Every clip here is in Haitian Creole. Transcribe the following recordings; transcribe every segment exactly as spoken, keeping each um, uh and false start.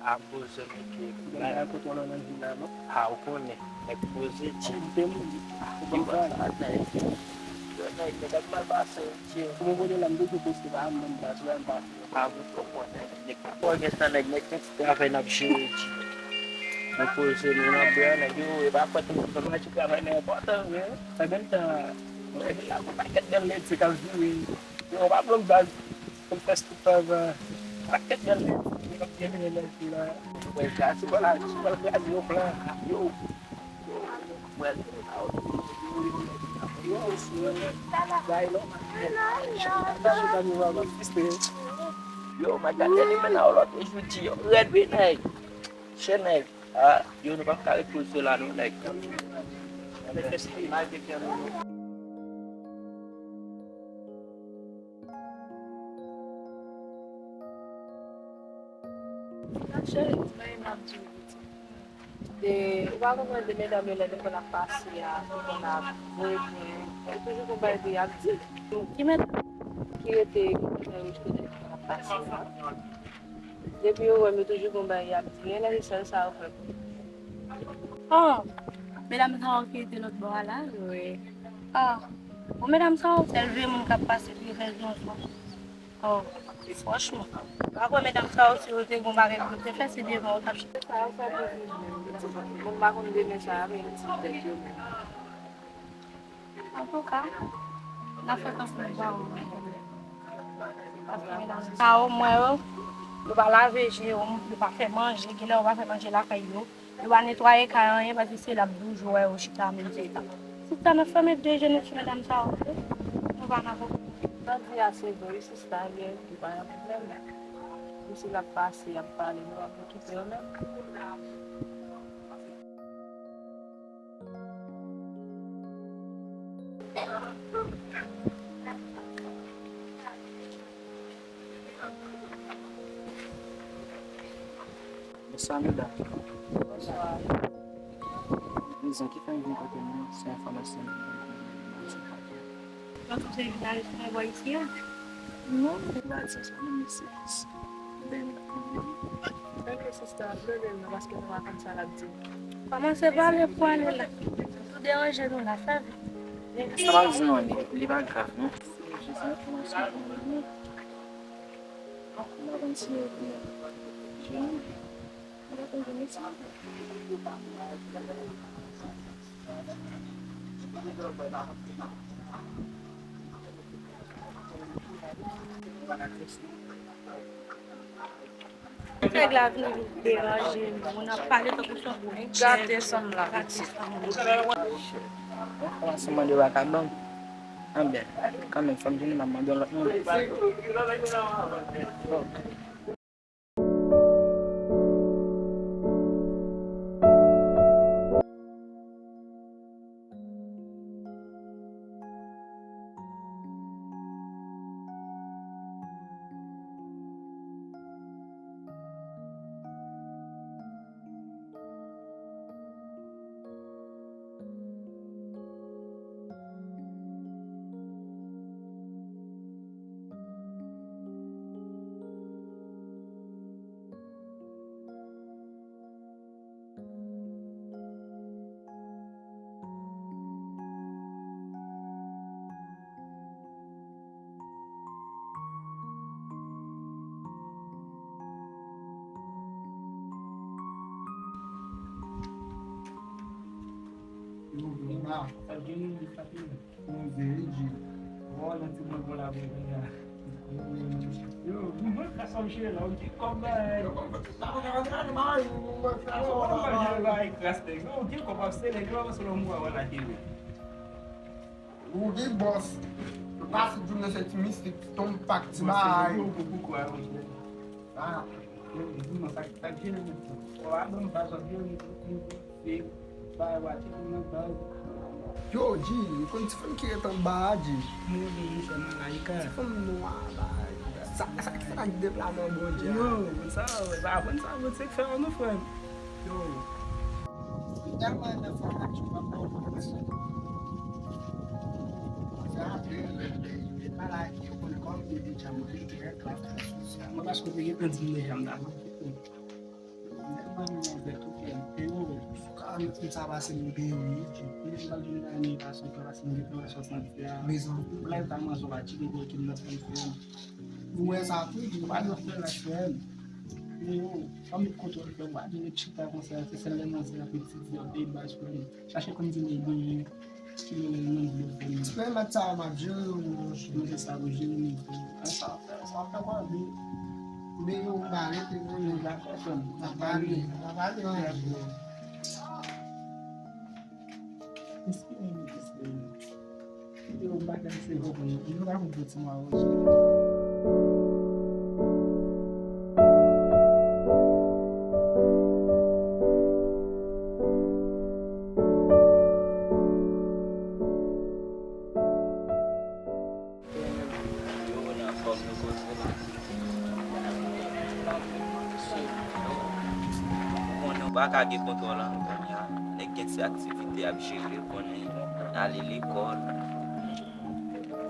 A poze, men ke. Bagay kote w nan nan vil la, non? A, ou konnen. Nèg poze, tchè. Ou te mouri. Ou ban m travay. Yo, nèg, nèg ap mal pase, tchè. Ou mwen konnen la, m toujou poste pa m, m pa travay, m pa. A, ou konnen. Nèg pa fò gen tan, nèg, nèg gen ti travay n ap jere, tchè. Nou poze, nou nan bwè, nèg yo, e pa fòt nou, nou pa ti travay nan enpòtan, men, an menm tan, nèg la, gon pakèt bèl nèg, se k ap vire. Yo, pa pran baz. Pou fès tout travay. Pakèt bèl nèg. Yo ap gen nèg la. Mwen kraze, mwen la, mwen kraze yo plan. Yo. Mwen. Yo, bay non. Yo, mwen gade li men nan lòt jodi yo. Rèd wi nèg. Chè nèg. Ah, yo, nou p ap ka ret poze la non nèg. Ann fè sa, imaj de kè nou. Cheri, men m ap di w, de, ou pa konprann de medam yo lè defwa n ap pase a, pou konn ap voye pwen, yo toujou gon bagay pou y ap di. Ki medam? Ki rete nan rejte defwa n ap pase a. Depi yo wè m, yo toujou gon bagay y ap di. Gen lè se sèl sa yo fè pou m. Oh, medam sa yo ki rete lòt bò a la? Wi. Ah, bon, medam sa yo, sèl vye moun k ap pase pou yo fè zonzon. Oh, franchman. Pa kwè medam sa yo, si yo te gon bagay pou yo te fè, se devan yo t ap chita. Sa yo fè pou vin menm. Moun pa konn demen sa a, men yo ti tèt yo menm. Antouka, n ap fè tan pou nou pa wè w. Paske medam sa yo, m wè yo, yo pa lave je yo, yo pa fè manje, genlè yo pa fè manje lakay yo. Yo pa netwaye kay anyen, paske se la m toujou wè yo chita menm se la. Sista, nou fèmen de je nou sou medam sa yo, nou pa nan pwoblèm. Sa di a se vre, sista, gen, li pa gen pwoblèm. Misye l ap pase, y ap pale, nou ap okipe yo menm. Bonswa, medam. Bonswa. Rezon ki fè m vin kote nou, se enfòmasyon m vin jwenn nan sou papye. Donk, ou se jounalis nou wè isi a? Non, m pa di sa, non, men se plis bèl. Enben, sista, ap rele l non, paske nou pa konn sa l ap di. Kòmanse pale pou ale la. Ou deranje nou la, sa vit. Sa m ap di nou an, li, li pa grav, non. Se jis enfòmasyon pou nou. M pa konn si yo vini. Jeni. Nèg la vin deranje nou. Moun ap pale tankou se yon gwo tchèk. Gate sanm la pitit. Mwen kòmanse mande w a ka ban m. Anben, kanmenm, fò m vini, m ap mande yon lòt moun. Yo, Brima, sa gen li, sa gen li. Poze wi, G. Wòw, nan ti bòl bòl la, Brima. Yo, mwen kras ap jere la, ou gen kòb la, eh. Yo, mwen kras ap jere la, eh, kras nèg. Yo, ou gen kòb ap se nèg, yo, avanse lò mwa wè la, kebe. Ou gen bòs. Pase jounen se ti mistik, ti tonm pak, ti bagay. Ou gen kòb, ou gen kòb, ou gen kòb. Ah. Yo, di mwen sa, sa k jere nou. Ou a ban m baz wap jere nou. Se bay wati pou nan baz. Yo, G, ou konn ti fanm ki ret anba a, G? Mwen vin misye Malayika. Ti fanm nwa la. Sa, sa ki fè ak deplaman Bondye a? Yo, sa, sa, sa, sa, se k fè an nou, frè m. Yo. Li tèlman nan fòm ak chou, m ap ba w konprann sa. Sa, apre, li pa la, yo konn kòm li deja manje, li trè klas. Mwen paske ou te gen tan di m deja, m ta konn. Mwen pa gen manje tou fè m. Eyo, karant moun sa pase m peye wi. Mwen pa gen ane pase m pase m gen swasann fè a. Mezon. Lè ta manje w pa tire de ki m nan fè m. Ou wè sa tou, ou pa nan fè la fè m. Eyo, fanmi kote w fè m, pa gen chita konsa, se sèl lè manje a piti di ap de baz fè m. Chache konn di m byen. Ti mwen nan dlo fè m. Ti pèmèt sa, m ap jere w, monchè. Mwen se sa pou jere nivo. Sa w fè, sa w fè kwa, men. Men yo, m pa rete, men. Dakò, frè m. M ap pale. M ap pale. Espere m, espere m. Yo, m pa ka espere w konn. Yo pa konn poti mwa wòch. Yo, nou anfòm, nou poze la. Bon, nou pa ka gen kontwòl an nou kounye a. Nèg gen ti aktivite ap jere, konnen y ale lekòl.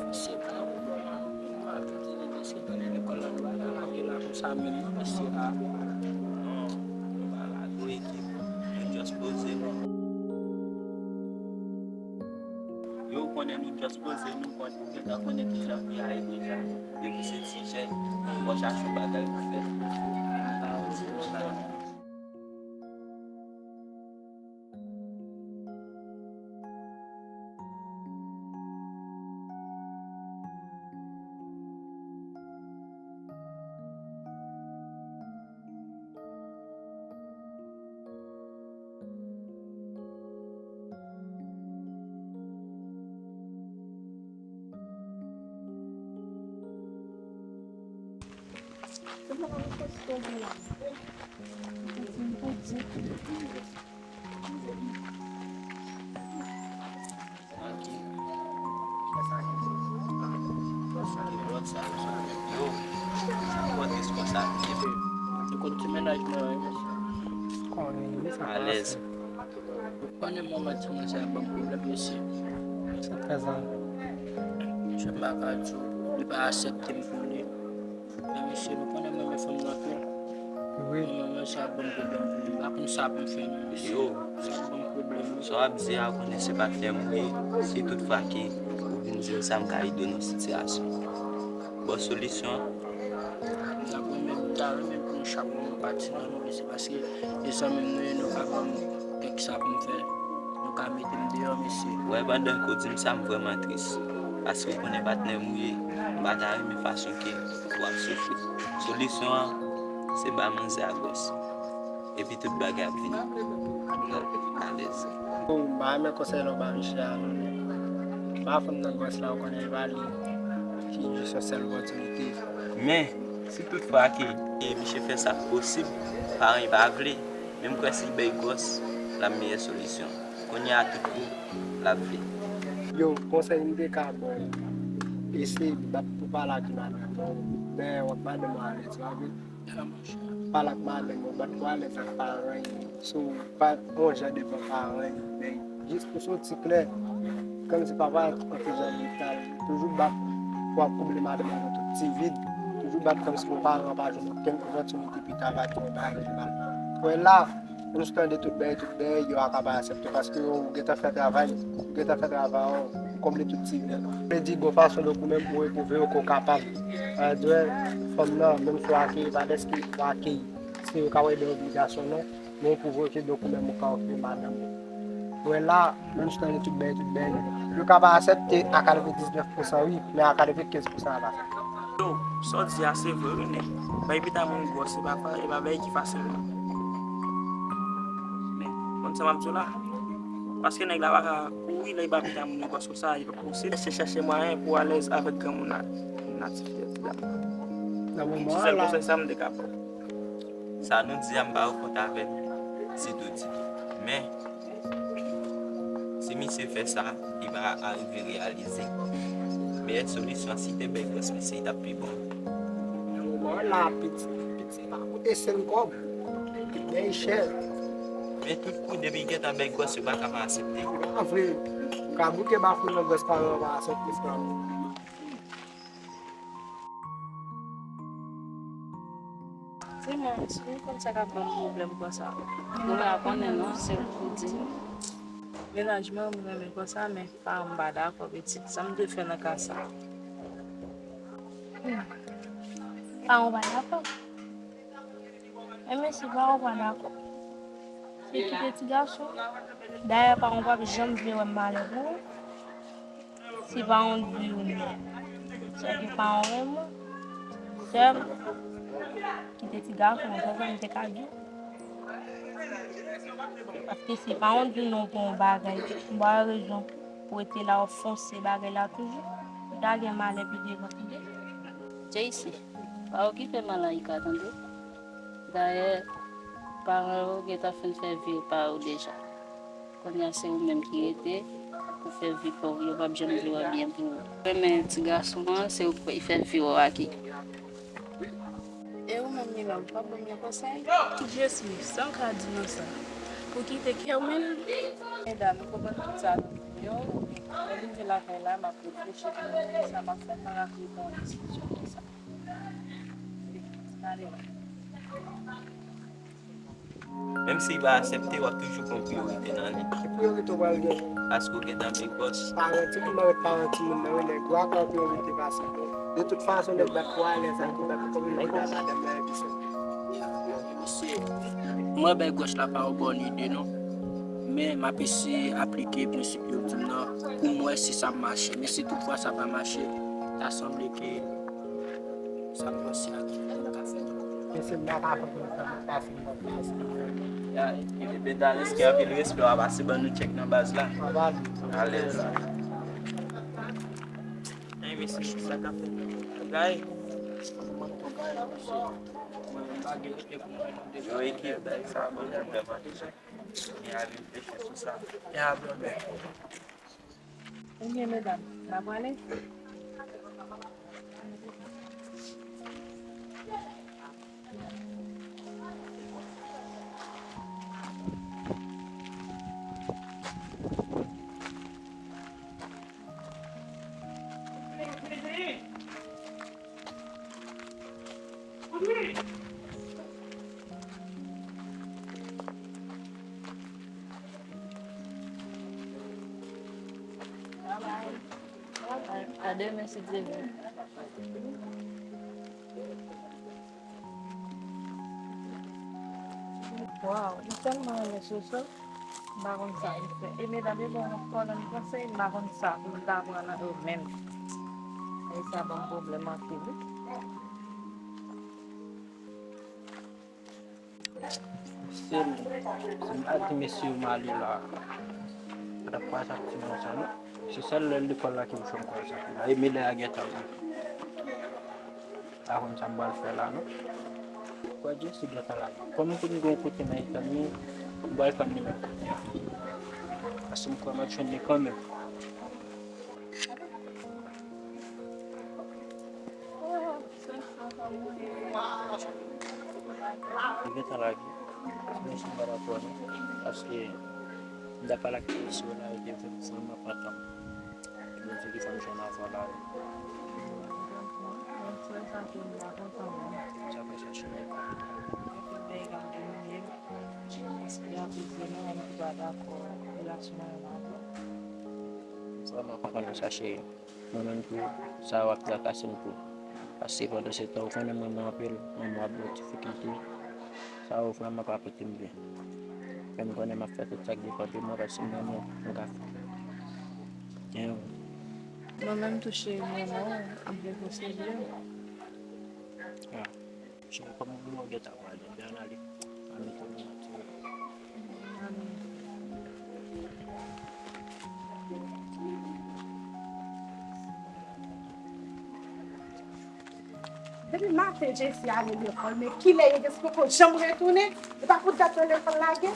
Mesye pa bon, mwen ap di li, mesye, konnen lekòl la, nou pa ka lage la konsa menm, non, mesye, a. Non, nou pa lage w, ekip. Nou just poze nou. Yo konnen nou just poze, nou konnen, nou gentan konnen kijan vi a ye deja. Depi se ti jèn, fò chache yon bagay pou fè. Yo, sa pwodis konsa. Ou konn ti mennaj mwen, wi, mesye. Konnen, wi, sa pase. Alèz. Ou konnen manman ti moun sa ban m pwoblèm, mesye. Sa fè zan. Jan m pa ka di w, li pa aksepte m pou li. Men mesye, nou konnen m renmen fanm nan tou. Wi. Manman sa ban m pwoblèm pou li. M pa konn sa pou m fè non, mesye. Yo. Sa ban m pwoblèm, wi. Sa w ap di a, konnen se pa tèm ou ye. Si tout fwa ke ou vin di m sa, m ka ede w nan sitiyasyon. Bon, solisyon an. M ta renmen, m ta renmen pou nou chak moun nou pati nan nou, mesye, paske e zanmi m nou ye, nou ka ban m kèk sa pou m fè. Nou ka mete m deyò, mesye. Wè, pandan ke w di m sa, m vrèman tris. Paske w konnen patnè m ou ye, m pa ta renmen fason ke w ap soufri. Solisyon an, se ba manzè a gwòs. Epi tout bagay ap vini. Alèz. Bon, m pa renmen konsèy la w ba misye a, non. M pa fanm nan gwòs la, w konnen, e pa li ki jis yon sèl opòtinite. Men, si tout fwa ke, e, misye fè sa k posib, paran l pa vle, men m kwè si l bay gwòs, l ap meyè solisyon. Kounye a tout kou, l ap vle. Yo, konsèy m te ka ba w, eseye bat pou pale ak madanm ou, men w ak madanm ou alèz, pa vre? Pale ak madanm ou, bat pou alèz ak paran yo. Si w pa yon jan devan paran yo, men jis pou soti klè, kòmsi papa an te jan brital, toujou bat pou ap kouble madanm ou nan tout ti vid, toujou bat kòmsi pou paran an pa jwenn okenn opòtinite pita pa gen yon bagay ki mal. Wè la, Ann sispann tande tout bagay, tout bagay, yo a ka pa aksepte paske yo gentan fè travay, yo gentan fè travay an, ou konble tout ti vle. Vle di gon fason donk ou menm ou epwouve yo ke w kapab. Sa vle di wè fanm nan, menm si w akeyi, pa dèske w akeyi, se yo k ap ede w obligasyon non, men epwouve ke donk ou menm ou ka ofri madanm ou. Wè la, Ann sispann tande tout bagay, tout bagay. Yo ka pa aksepte a katrevendiznèf pousan wi, men a katrevenkenz pousan a pa aksepte. Yo, sa w di a se vre wi nèg. Bay pita moun gwòs se pa, e pa bagay ki fasil non. Men, konn sa m ap di w la? Paske nèg la pa ka kouri lè l ba pita moun gwòs konsa, e pa posib. Se chèche mwayen pou w alèz avèk granmoun la, natif tèt la. Nan moman an la. Se sèl konsèy sa m te ka ba w. Sa nou di a, m pa dakò avè l ditou, ditou. Men, si misye fè sa, li pa arive reyalize. Meyè solisyon an, si te bay gwòs misye, li t ap pi bon. Nan moman an la, piti, piti pa koute senk kòb. Li byen chè. Men tout kou, depi gentan bay gwòs, yo pa ka pa aksepte. Pa vre. Ou ka bouke bafou nan gwòs paran an pa aksepte sa. Wi, manmi, si w konn sa k ap ban m pwoblèm konsa, nou pa konnen non, se ou ki pou di m. Mennaj mwen, mwen renmen konsa, men paran m pa dakò, pitit. Sa m dwe fè nan ka sa? Hmm. Paran w pa dakò? Enben, si paran w pa dakò, se kite ti gason. Dayè, paran w p ap janm vle wè m malè pou ou. Si paran w di w non, se ke paran w renmen w. Sè m, kite ti gason an, se sa m te ka di w. Paske si paran w di w non pou yon bagay, m ba w rezon pou w rete la, w fonse bagay la toujou, li ka gen malè pi devan, tande. Jaycee, pa okipe Malaïka, tande. Dayè, paran yo gentan fin fè vi yo pa yo deja. Kounye a se ou menm ki rete pou fè vi pa w. Yo p ap janm vle wè byen pou ou. Renmen ti gason an, se ou k fè vi w ak li. E ou menm, Mila, ou p ap ban m yon konsèy? Jaycee, sa w ka di nan sa? Pou kite kè w menm? Medam, m konprann tout sa nou di yo. Mwen vin lakay la, m ap reflechi pou m wè sa m ap fè, m pa ka pran yon desizyon konsa. Menm si li pa aksepte, w ap toujou pran priyorite nan li. Ki priyorite w pral gen? Paske w gentan big boss. Pa manti, kouman w pa manti moun nan, wi, nèg, w ap pran priyorite pase mwen. De tout fason, nèg la twò alèz ak ou, bat kòm yon nèg la, madanm nan epi se. Mwen bay gòch la pa yon bòn ide, non. Men m ap eseye aplike prensip yo di m nan pou m wè si sa ap mache. Men si toutfwa sa pa mache, ta sanble ke sa m panse a ki ka fè. Mesye, m pa ka fè konsa, m pa fin konsa. Ya, e, e, Bedales, gen anpil respè, w ap pase ban nou tchèk nan baz la. Alèz. Ey, mesye, sa k ap fèt? Bagay. Mwen, m pa gen respè pou mwen, non, deja. Yo, ekip, bagay sa bon, mwen vrèman deja. Gen a reflechi sou sa. Ya, bro, bro. Ebyen, medam, n a prale? A demen, si Dye vle. Waw, m tèlman renmen Soso, m pa konn sa pou m fè. E medam yo ban m yon kòlonn konsèy, m pa konn sa pou m ta pran nan yo menm. E sa ban m pwoblèm anpil, wi. Se m, se m pa di mesye yo m ale la. Fè pa sa ti moun sa non. Se sèl lè lekòl la ki pou fè m kwè sa. La, e medam a gentan. Pa konn sa m pral fè la non. Kwè Jaycee gentan la. Kòm m konn gen yon kote nan Etazini, m pral fè m li menm kote a. Paske m kwè m ap jwenn li kanmenm. Li gentan lage. Sinon, si m pa dakò non. Paske m ta pale ak polisye yo la, yo te vrèman pantan. Yo di li fè m jwenn avan la. Sa fè chache. Paske akoz de nou menm ki pa dakò relasyon an la. Vrèman konprann sa, cheri. Mwen menm tou, sa yo ap trakase m tou. Paske pandan se tan, ou konnen mwen, mwen anpil, mwen, mwen ap gen difikilte. Sa yo vrèman pa pote m byen. Men m konnen m ap fè tout sa k depann de mwen, paske m renmen w, m ka fè. Mwen menm tou, cheri, m renmen w, m ap gen konsèy. Cheri, kòman w gentan pale? Byen ale. Ann ale. Depi maten, Jaycee ale lekòl, men kilè ye, Jaycee poko janm retounen? E pa pou dat nan lekòl lage?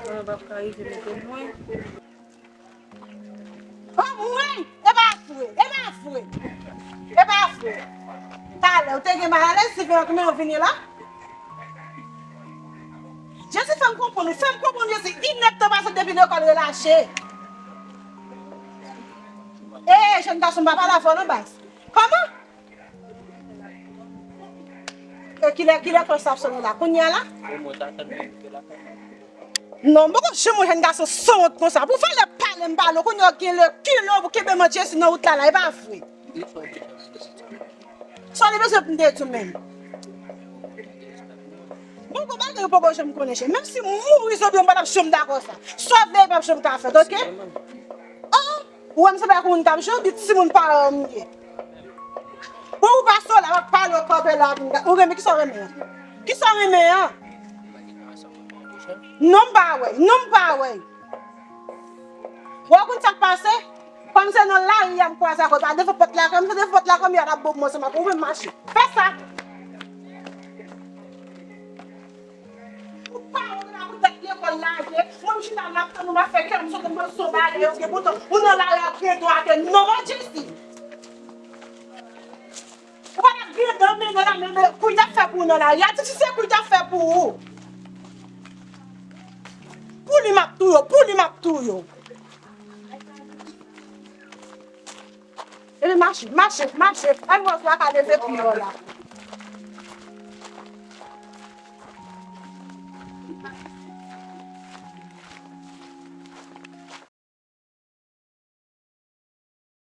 Mwen p ap ka rive mete mwen. O mwen! E pa vre! E pa vre! E pa vre! Talè, ou te gen malalèz, se fè yo ki men w vini la? Jezi fè m konprann ou, fè m konprann Jezi, inèdtan pase depi lekòl relache. E, jèn gason, pa pale avè w non, baz. Kòman? E kilè, kilè klòch sa ap sonnen la? Kounye a la? Non, m poko janm wè jèn gason sanwont konsa. Pou fè lè pale, m pale, kounye a w gen lekile w pou kenbe manje si nan wout la, la, e pa vre. Sa w te bezwen pou m te di w menm? Bon, bon, bagay yo poko janm konnen, chè. Menm si m mouri jodi a, m pa t ap janm dakò sa. Sa w vle, e p ap janm ka fèt, oke? Oh! Ou wè m sanble ak yon moun k ap jwe, ou di timoun paran m ye. Bon, ou pase w la, w ap pale, w kanpe la, ou renmen, kisa w renmen an? Kisa w renmen an? Non, m pa wè, non, m pa wè. Bon, ou konn sa k pase? Kòm se nan lari a m kwaze ak ou, pa devan pòt lakay m, se devan pòt lakay m y ap bon mwen ansanm ak ou, ou menm mache. Fè sa! Ou pa wè w la pou tèt lekòl lage, mwen m chita m ap tann ou, m ap fè kè m sote m pran son bagay yo, gen poutan ou nan lari a gen dwa ke non, Jesi. Ou pa t ap gen dan men nan la, men, men kou y t ap fè pou ou nan lari a, ti fi se kou y t ap fè pou ou. Pou li m ap touye w, pou li m ap touye w. Epi mache, mache, mache. Al wè w ka leve pye w la.